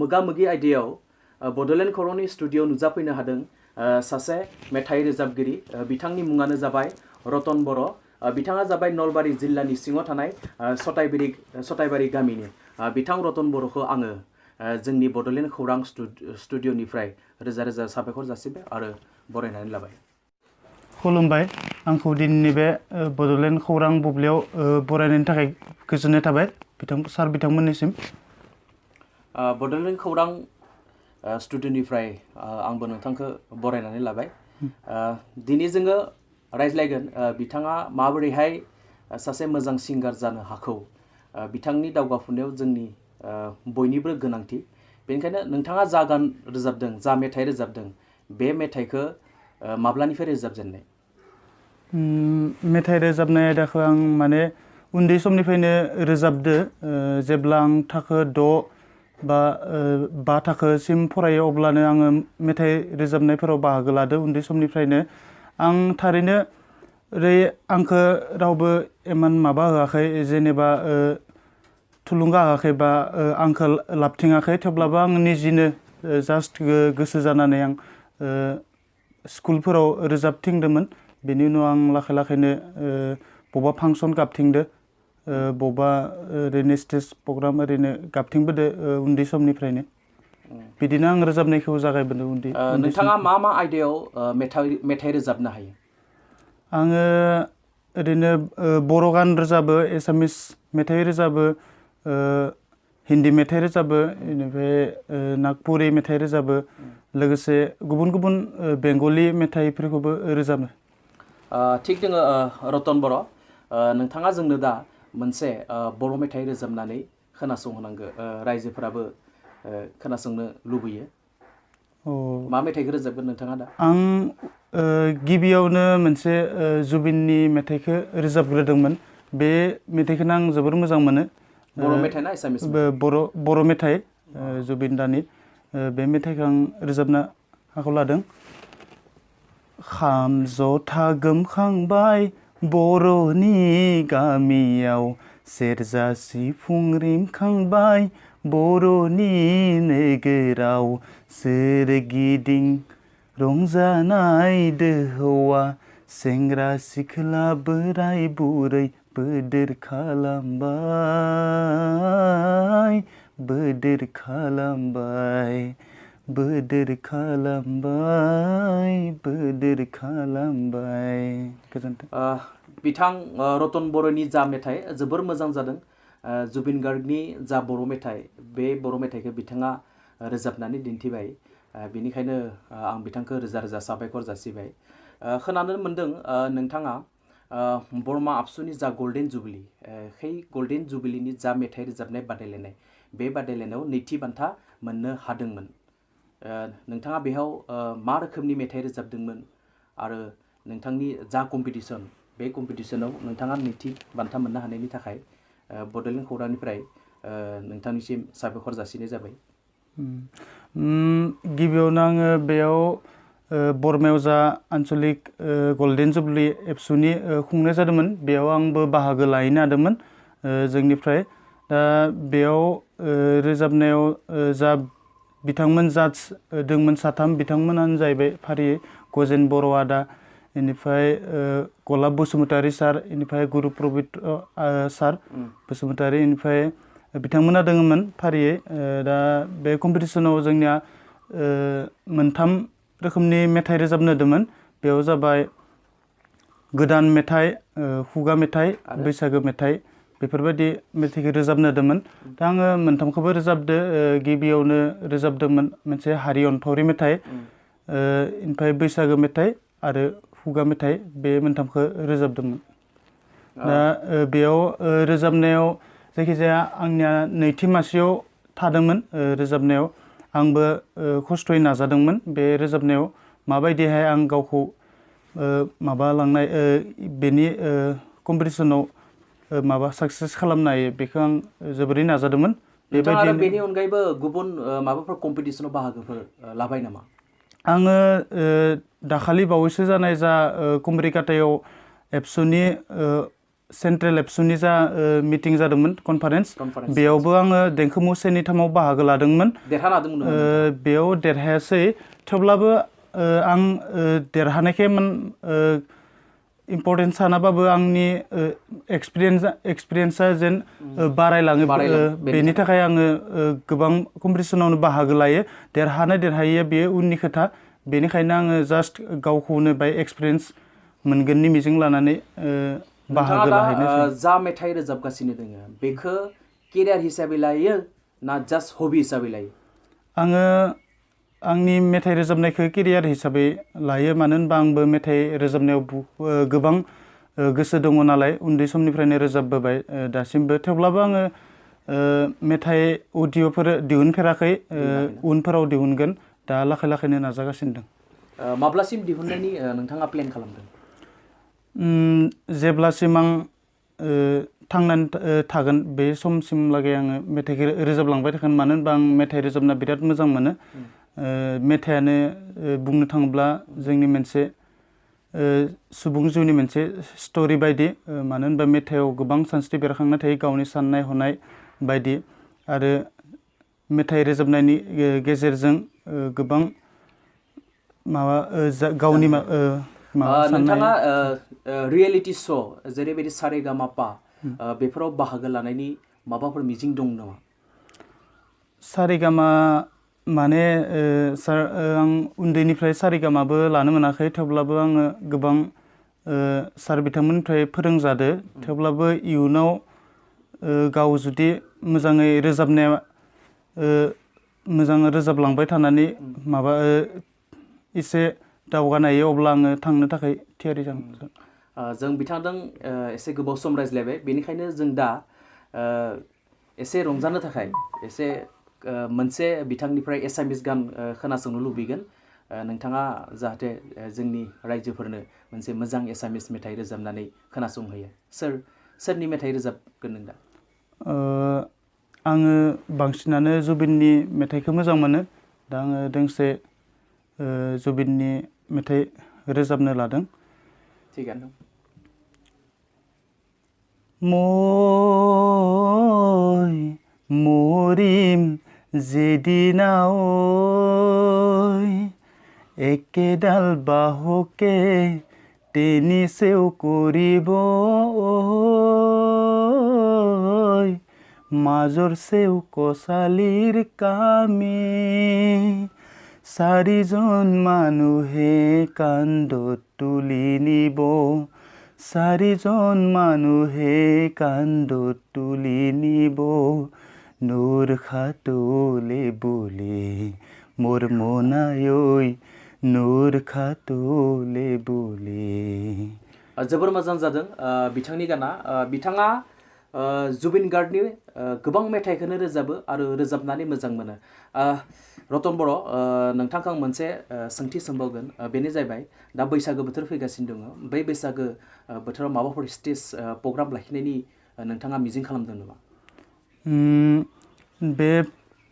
मोगा मोगि आयदायाव बड'लेण्ड खौरांनि स्टुडिअ नुजाफैनो हादों सासे मेथाइ रोजाबगिरि बिथांनि मुङानो जाबाय रतन बर' बिथाङा जाबाय नलबारि जिल्लानि सिङाव थानाय सताइबारि गामिनि बिथां रतन बर'खौ आङो जोंनि बड'लेण्ड खौरां स्टुडिअनिफ्राय रोजा रोजा साबायखर जासिबाय आरो बरायनानै लाबाय। खुलुमबाय, आंखौ दिनैनि बे बड'लेण्ड खौरां बुब्लियाव बरायनायनि थाखाय गोजोननाय थाबाय बिथांमोननिसिम। बड'लेण्ड खौरां स्टुडिअनिफ्राय आंबो नोंथांखौ बरायनानै लाबाय। दिनै जोङो रायज्लायगोन बिथाङा माबोरैहाय सासे मोजां सिंगार जानो हाखौ, बिथांनि दावगाफुनायाव जोंनि बयनिबो गोनांथि। बेनिखायनो नोंथाङा जा गान रोजाबदों, जा मेथाइ रोजाबदों, बे मेथाइखौ माब्लानिफ्राय रोजाबजेननाय? मेथाइ रोजाबनाय आयदाखौ आं माने उन्दै समनिफ्रायनो रोजाबदो। जेब्ला आं थाखो 6 बा 5 थाखोसिम फरायो अब्लानो आङो मेथाइ रोजाबनायफोराव बाहागो लादो उन्दै समनिफ्रायनो। आं थारैनो आंखौ रावबो इमान माबा होआखै, जेनेबा थुलुंगा होआखै बा आंखौ लाबथिङाखै, थेवब्लाबो आं निजिनो जास्ट गोसो जानानै आं स्कुलफोराव रोजाबथिंदोंमोन। बेनि उनाव आं लासै लासैनो बबेबा फांसन गाबथिंदो, बबेबा ओरैनो स्टेज प्रग्राम ओरैनो गाबथिंबोदो उन्दै समनिफ्रायनो। बिदिनो आं रोजाबनायखौ जागायबोदों उन्दै। नोंथाङा मा मा आयदायाव मेथाइ रोजाबनो हायो? आङो ओरैनो बर' गान रोजाबो, एसामिस मेथाइ रोजाबो, हिन्दी मेथाइ रोजाबो, बेनिफ्राय नागपुरि मेथाइ रोजाबो, लोगोसे गुबुन गुबुन बेंगलि मेथाइफोरखौबो रोजाबो। थिग दङ रतन बर', नोंथाङा जोंनो दा मोनसे बर' मेथाइ रोजाबनानै खोनासंहोनांगौ, रायजोफोराबो खोनासंनो लुबैयो। मा मेथाइखौ रोजाबगोन नोंथाङा दा? आं गिबियावनो मोनसे जुबिननि मेथाइखौ रोजाबग्रोदोंमोन। बे मेथाइखौनो आं जोबोर मोजां मोनो। बर' मेथाइ ना एसामिस? बर' मेथाइ, जुबिन दानि। बे मेथाइखौ आं रोजाबनो आखायाव लादों। खाम जथा गोमखांबाय बर'नि गामियाव, सेरजा सिफुं रिंखांबाय बर'नि नोगोराव, सोरगिदिं रंजानाय दोहौआ, सेंग्रा सिख्ला बोराय बुरै बोदोर खालामबाय, बोदोर खालामबाय, बोदोर खालामबाय, बोदोर खालामबाय। गोजोन्थों। बिथां रतन बर'नि जा मेथाइ जोबोर मोजां जादों। जुबिन गार्गनि जा बर' मेथाइ, बे बर' मेथाइखौ बिथाङा रोजाबनानै दिन्थिबाय। बेनिखायनो आं बिथांखौ रोजा रोजा साबायखर जासिबाय। खोनानो मोन्दों नोंथाङा बरमा आबसुनि जा गल्डेन जुबिलि, बे गल्डेन जुबिलिनि जा मेथाइ रोजाबनाय बादायलायनाय, बे बादायलायनायाव नैथि बान्था मोननो हादोंमोन। नोंथाङा बेयाव मा रोखोमनि मेथाइ रोजाबदोंमोन आरो नोंथांनि जा कम्पिटिसन, बे कम्पिटिसनाव नोंथाङा नैथि बान्था मोननो हानायनि थाखाय बड'लेण्ड खौरांनिफ्राय नोंथांनिसिम साबायखर जासिनाय जाबाय। गिबियावनो आङो बेयाव बरमायाव जा आन्चलिक गल्डेन जुबलि एबसुनि खुंनाय जादोंमोन, बेयाव आंबो बाहागो लाहैनो हादोंमोन जोंनिफ्राय। दा बेयाव रोजाबनायाव जा बिथांमोन जाज दंमोन साथाम, बिथांमोनानो जाहैबाय फारियै गजेन बर' आदा, बेनिफ्राय गलाब बसुमतारी सार, बेनिफ्राय गुरु प्रबित्र सार बसुमतारी, बेनिफ्राय बिथांमोना दङमोन फारियै। दा बे कम्पिटिसनाव जोंनिया मोनथाम रोखोमनि मेथाइ रोजाबनो होदोंमोन। बेयाव जाबाय गोदान मेथाइ, खुगा मेथाइ, बैसागो मेथाइ, बेफोरबायदि मेथाइखौ रोजाबनो होदोंमोन। दा आङो मोनथामखौबो रोजाबदो। गिबियावनो रोजाबदोंमोन मोनसे हारि अनफावरि मेथाइ, ओमफ्राय बैसागो मेथाइ आरो खुगा मेथाइ, बे मोनथामखौ रोजाबदोंमोन। दा बेयाव रोजाबनायाव जायखिजाया आंनिया नैथि मासियाव थादोंमोन रोजाबनायाव। आंबो खस्थ'यै नाजादोंमोन बे रोजाबनायाव माबायदिहाय आं गावखौ माबालांनाय बेनि कम्पिटिसनाव माबा साक्सेस खालामनो हायो, बेखौ आं जोबोरै नाजादोंमोन। बेबायदिनो बेनि अनगायैबो गुबुन माबाफोर कम्पिटिसनाव बाहागोफोर लाबाय नामा? आङो दाखालि बावैसो जानाय जा कुमरिकाटायाव एबसुनि सेन्ट्रेल एबसुनि जा मिटिं जादोंमोन कनफारेन्स बेयावबो आङो देंखो मौसेनि थामाव बाहागो लादोंमोन बेयाव देरहायासै थेवब्लाबो आं देरहानायखाय इम्पर्टेन्ट सानाबाबो आंनि एक्सपिरियेन्सा जेन बारायलाङो बेनि थाखाय आङो गोबां कम्पिटिसनावनो बाहागो लायो देरहानाय देरहायैया बेयो उननि खोथा बेनिखायनो आङो जास्ट गावखौनो बाय एक्सपिरियेन्स मोनगोननि मिजिं लानानै बाहागो लाहैनोसै जा मेथाइ रोजाबगासिनो दोङो बेखौ केरियार हिसाबै लायो ना जास्ट हबि हिसाबै लायो आङो आंनि मेथाइ रोजाबनायखौ केरियार हिसाबै लायो मानो होनबा आंबो मेथाइ रोजाबनायाव गोबां गोसो दङ नालाय उन्दै समनिफ्रायनो रोजाबबोबाय दासिमबो थेवब्लाबो आङो मेथाइ अडिअ'फोर दिहुनफेराखै उनफोराव दिहुनगोन दा लासै लासैनो नाजागासिनो दं माब्लासिम दिहुननायनि नोंथाङा प्लेन खालामदों जेब्लासिम आं थांनानै थागोन बे समसिमलागै आङो मेथाइखौ रोजाबलांबाय थागोन मानो होनबा आं मेथाइ रोजाबना बिराद मोजां मोनो मेथाइयानो बुंनो थाङोब्ला जोंनि मोनसे सुबुं जिउनि मोनसे स्ट'रि बायदि मानो होनबा मेथाइयाव गोबां सानस्रि बेरखांना थायो गावनि साननाय हनाय बायदि आरो मेथाइ रोजाबनायनि गेजेरजों गोबां माबा गावनि नोंथाङा रियेलिटि श' जेरैबायदि सारेगामापा बेफोराव बाहागो लानायनि माबाफोर मिजिं दं नामा सारेगामा माने आं उन्दैनिफ्राय सारेगामाबो लानो मोनाखै थेवब्लाबो आङो गोबां सार बिथांमोननिफ्राय फोरोंजादो थेवब्लाबो इयुनाव गाव जुदि मोजाङै रोजाबलांबाय थानानै माबा एसे दावगानाय अब्ला आङो थांनो थाखाय थियारि जागोन जों बिथांजों एसे गोबाव सम रायज्लायबाय बेनिखायनो जों दा एसे रंजानो थाखाय एसे मोनसे बिथांनिफ्राय एसामिस गान खोनासंनो लुबैगोन नोंथाङा जाहाथे जोंनि रायजोफोरनो मोनसे मोजां एसामिस मेथाइ रोजाबनानै खोनासंहोयो सोरनि मेथाइ रोजाबगोन नों दा आङो बांसिनानो जुबिननि मेथाइखौ मोजां मोनो दा आङो दोंसे जुबिननि मेथाइ रोजाबनो लादों थिगानो दं মই মরিম যেদিনাও একেডাল বাহকে টেনিছেও করিব মাজৰ সেও কচালিৰ কামে চাৰিজন মানুহে কান্ধত তুলি নিব চাৰিজন মানুহে কান্ধত তুলি নিব নূৰ খাটলে বোলে মোৰ মনায়ৈ নূৰ খাটলে বোলে जोबोर मोजां जादों बिथांनि गाना बिथाङा जुबिन गार्गनि गोबां मेथाइखौनो रोजाबो आरो रोजाबनानै मोजां मोनो रतन बर' नोंथांखौ आं मोनसे सोंथि सोंबावगोन बेनो जाहैबाय दा बैसागो बोथोर फैगासिनो दङ बै बैसागो बोथोराव माबाफोर स्टेज प्रग्राम लाखिनायनि नोंथाङा मिजिं खालामदों नामा बे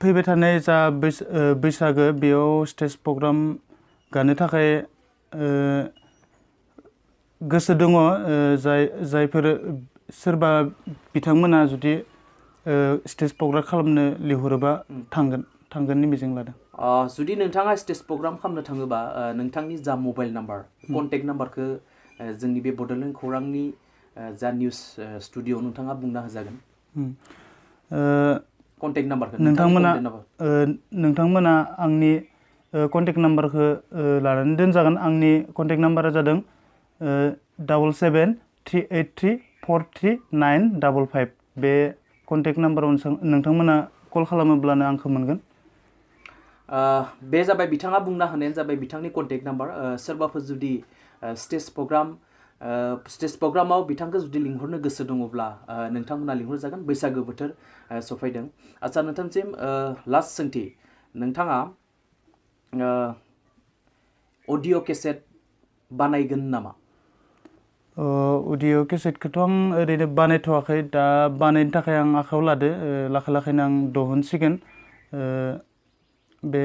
फैबाय थानाय जा बैसागो बेयाव स्टेज प्रग्राम गानो थाखाय गोसो दङ जायफोर सोरबा बिथांमोना जुदि स्टेज प्रग्राम खालामनो लिंहरोबा थांगोननि मिजिं लादों जुदि नोंथाङा स्टेज प्रग्राम खालामनो थाङोबा नोंथांनि जा मबाइल नाम्बार कन्टेक्ट नाम्बारखौ जोंनि बे बड'लेण्ड खौरांनि जा निउस स्टुडिअ नोंथाङा बुंना होजागोन कन्टेक्ट नाम्बारखौ नोंथांमोना आंनि कन्टेक्ट नाम्बारखौ लानानै दोनजागोन आंनि कन्टेक्ट नाम्बारा जादों 7738343955 बे कन्टेक्ट नाम्बाराव नोंथांमोना कल खालामोब्लानो आंखौ मोनगोन बे जाबाय बिथाङा बुंना होनायानो जाबाय बिथांनि कन्टेक्ट नाम्बार सोरबाफोर जुदि स्टेज प्रग्रामाव बिथांखौ जुदि लिंहरनो गोसो दङब्ला नोंथांमोना लिंहरजागोन बैसागो बोथोर सफैदों आच्चा नोंथांसिम लास्ट सोंथि नोंथाङा अडिअ' केसेट बानायगोन नामा अडिअ' केसेटखौथ' आं ओरैनो बानायथ'वाखै दा बानायनो थाखाय आं आखायाव लादो लासैनो आं दिहुनसिगोन बे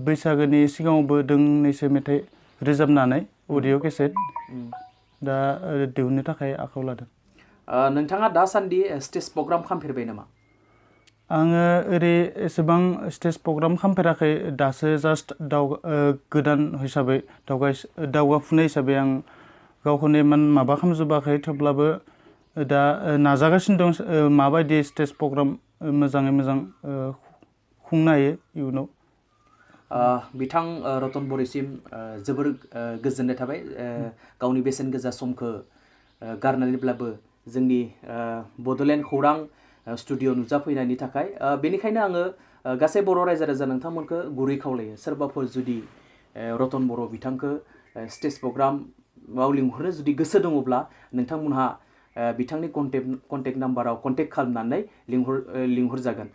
बैसागोनि सिगाङावबो दोंनैसो मेथाइ रोजाबनानै अडिअ' केसेट दा दिहुननो थाखाय आखायाव लादों नोंथाङा दासान्दि स्टेज प्रग्राम खालामफेरबाय नामा? आङो ओरै एसेबां स्टेज प्रग्राम खालामफेराखै दासो जास्ट गोदान हिसाबै दावगाफुनाय हिसाबै आं गावखौनो इमान माबा खालामजोबाखै थेवब्लाबो दा नाजागासिनो दं माबायदि स्टेज प्रग्राम मोजाङै मोजां खुंनो हायो इयुनाव। बिथां रतन बर'सिम जोबोर गोजोननाय थाबाय गावनि बेसेन गोसा समखौ गारनानैब्लाबो जोंनि बड'लेण्ड खौरां स्टुडिअ नुजाफैनायनि थाखाय बेनिखायनो आङो गासै बर' रायजो राजा नोंथांमोनखौ गुरै खावलायो सोरबाफोर जुदि रतन बर' बिथांखौ स्टेज प्रग्रामाव लिंहरनो जुदि गोसो दङब्ला नोंथांमोनहा बिथांनि कन्टेक्ट नाम्बाराव कन्टेक्ट खालामनानै लिंहरजागोन।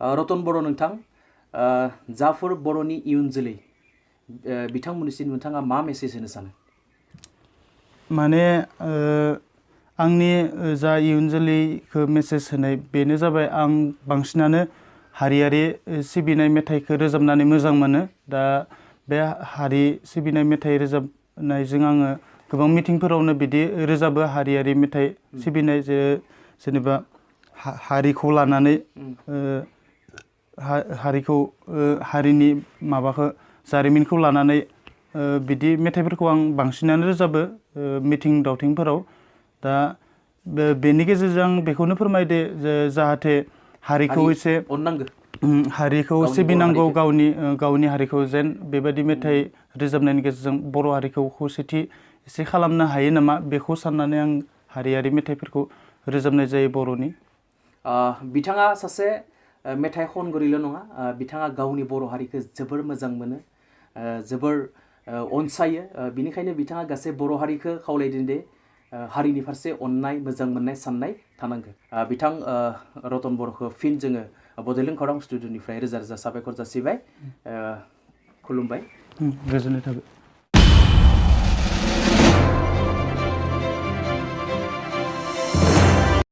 रतन बर' नोंथां, जाफोर बर'नि इयुन जोलै बिथांमोननिसिम नोंथाङा मा मेसेज होनो सानो? माने आंनि जा इयुन जोलैखौ मेसेज होनाय बेनो जाबाय आं बांसिनानो हारियारि सिबिनाय मेथाइखौ रोजाबनानै मोजां मोनो। दा बे हारि सिबिनाय मेथाइ रोजाबनायजों आङो गोबां मिटिंफोरावनो बिदि रोजाबो हारियारि मेथाइ सिबिनाय जेनेबा हारिखौ लानानै हारिनि माबाखौ जारिमिनखौ लानानै बिदि मेथाइफोरखौ आं बांसिनानो रोजाबो मिटिं दावथिंफोराव। दा बेनि गेजेरजों आं बेखौनो फोरमायदो जे जाहाथे हारिखौ एसे हारिखौ सिबिनांगौ गावनि हारिखौ जेन बेबायदि मेथाइ रोजाबनायनि गेजेरजों बर' हारिखौ खौसेथि एसे खालामनो हायो नामा बेखौ साननानै आं हारियारि मेथाइफोरखौ रोजाबनाय जायो बर'नि। बिथाङा सासे मेथाइ खनगिरिल' नङा, बिथाङा गावनि बर' हारिखौ जोबोर मोजां मोनो, जोबोर अनसायो। बिनिखायनो बिथाङा गासै बर' हारिखौ खावलायदों दे हारिनि फारसे अननाय मोजां मोननाय साननाय थानांगौ। बिथां रतन बर'खौ फिन जोङो बड'लेण्ड खौरां स्टुडिअनिफ्राय रोजा रोजा साबायखर जासिबाय। खुलुमबाय। गोजोननाय थाबाय।